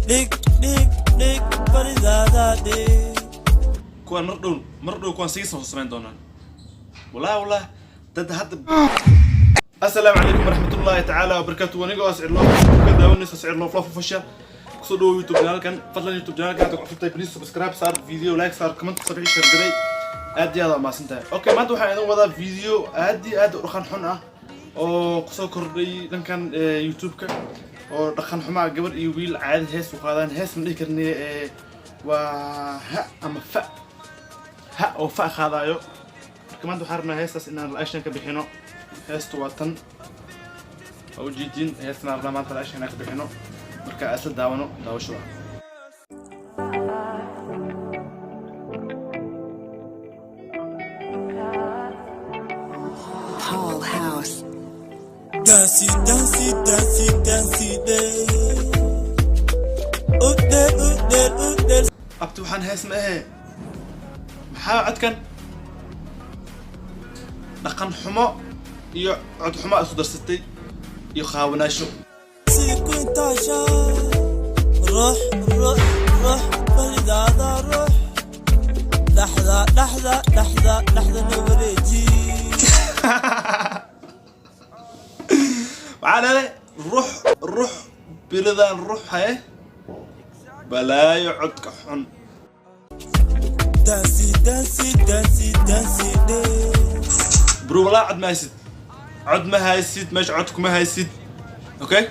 Dhig, dhig, dhig baridaada, dhig. Kuwaan mar dhow, mar dhow kuwaan sigiisan soo samayn doonaan. Wallahi, wallahi, dad hadda. Assalaamu calaykum waraxmatullaahi tacaala wabarakaatu. Aniga oo Sicir Loof ka daawanaysa Sicir Loof Loof Official. Kusoo dhawo YouTube channelkan. Fadlan YouTube channelkan hadda ku cusubtahay, please subscribe saar, video like saar, comment ku sabixi, share garay. Aad iyo aad waa mahadsan tahay. Okay, maanta waxaan idin wadaa video aad iyo aad u dhaqan xun ah oo kusoo kordhay dhankan YouTube-ka, oo dhaqan xumaa, gabar iyo wiil caadi hees u qaadaan. Hees ma dhihi karne, waa ha ama fa ha oo fa qaadaayo. Marka maanta waxaan rabnaa heestaas inaan reaction ka bixino. Heestu waa tan, waa ujeedin. Heestan aan rabnaa maanta reaction inaan ka bixino. Marka isla daawano. Daawasho waa. Paul House. Dansi, dansi, dansi, dansi, dheh, udhel, udhel, udhel. Abti, waxaan hees ma ahe. Maxaa codkan? Dhaqan xumo iyo cod xumo isku darsatay iyo qaawanaasho. Sii kuintaasha, ruux, ruux, ruux baridaada, ruux dhaxda, dhaxda, dhaxda, dhaxdana wareeji. Waxaa leedahay ruux, ruux biridan, ruux haye balaayo codka xun. Dansi, dansi, dansi, dansi, dheh. Bro, walaa cod ma haysid, cod ma haysid meesha, cod kuma haysid. Okay.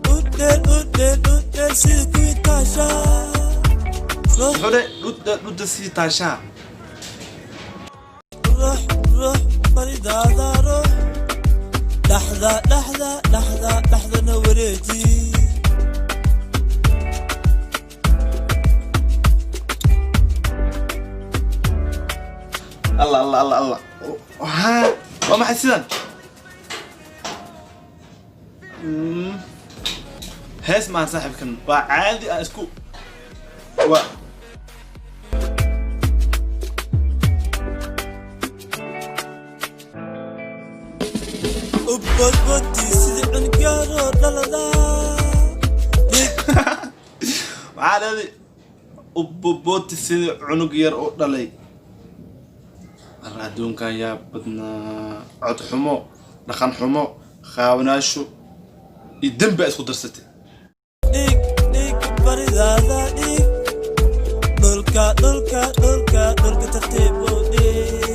Udhel, udhel, udhel sii kuintaasha, ruux. Muxuu dhe? Dhudda, dhudda sii taashaa. Ruux, ruux baridaada, ruux dhaxda, dhaxda, dhaxda, dhaxdana wareeji. Allah, Allah, Allah, Allah! Ha, waa maxay sidan? Hees maan saaxiibkan, waa caadi aan isku waa. Ubodbodii sidii cunugyaaroo dhalada, dhig. Waxaa leeday uboboti sidii cunug yar oo dhalay. Ar adduunkan yaa badnaa! Cod xumo, dhaqan xumo, qaawanaasho iyo dembi aa isku darsatay. Dhig, dhig baridaada, dhig dhulka, dhulka, dhulka, dhulka, tartiib u dhig.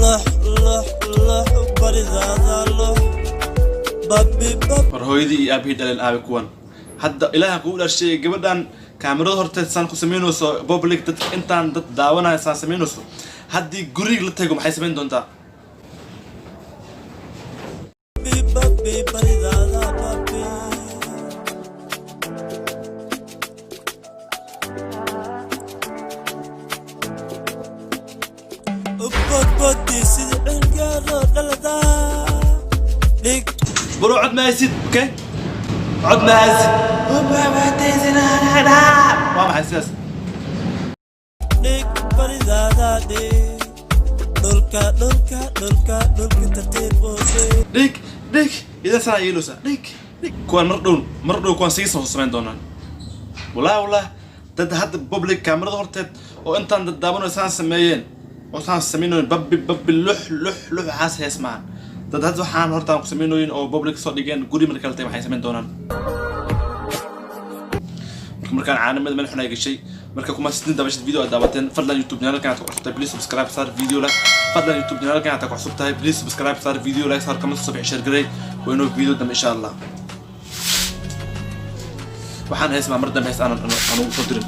Lux, lux, lux baridaada, lux, babi bab. War hooyadii iyo aabihii dhaleen aabe kuwan? Hadda ilaaha kugu dharshay, gabadhan kaamirada horteed saan ku samaynayso, public dad intaan dad daawanaya saan samaynayso, haddii guriga la tago maxay samayn doontaa? Babi baridaada, babi. Ubodbodii sidii cunugyaaroo dhalada, dhig. Bro, cod ma haysid. Okay, cod ma haysid. Waa maxay sidaas? Dhig baridaada, dhig dhulka, dhulka, dhulka, dhulka, tartiib u dhig. Dhig, dhig idan sanaa yeelaysaa. Dhig, dhig. Kuwaan mar dhow, mar dhow kuwaan sigiisan soo samayn doonaan. Wallahi, wallahi, dad hadda public kaamirada horteed oo intaan dad daawanayo saan sameeyeen oo saan samaynayoon, babbi babbi, lux lux lux, waxaas hees maahan. Dad hadda waxaan hortaan ku samaynayoon oo public soo dhigeen, guri marka kale tagay maxay samayn doonaan? Marka markaan caanimada meel xun ay gashay. Marka kuma sidin daabashad video aad daawateen. Fadlan YouTube channelkan aad ku cusub tahay, please subscribe saar, video like. Fadlan YouTube channelkan aad ku cusub tahay, please subscribe saar, video like saar, comment soo bixi, share garay. Waa inoo video dambe insha Allah. Waxaan hees maa mar dambe hees aanan aan ugu soo dirin.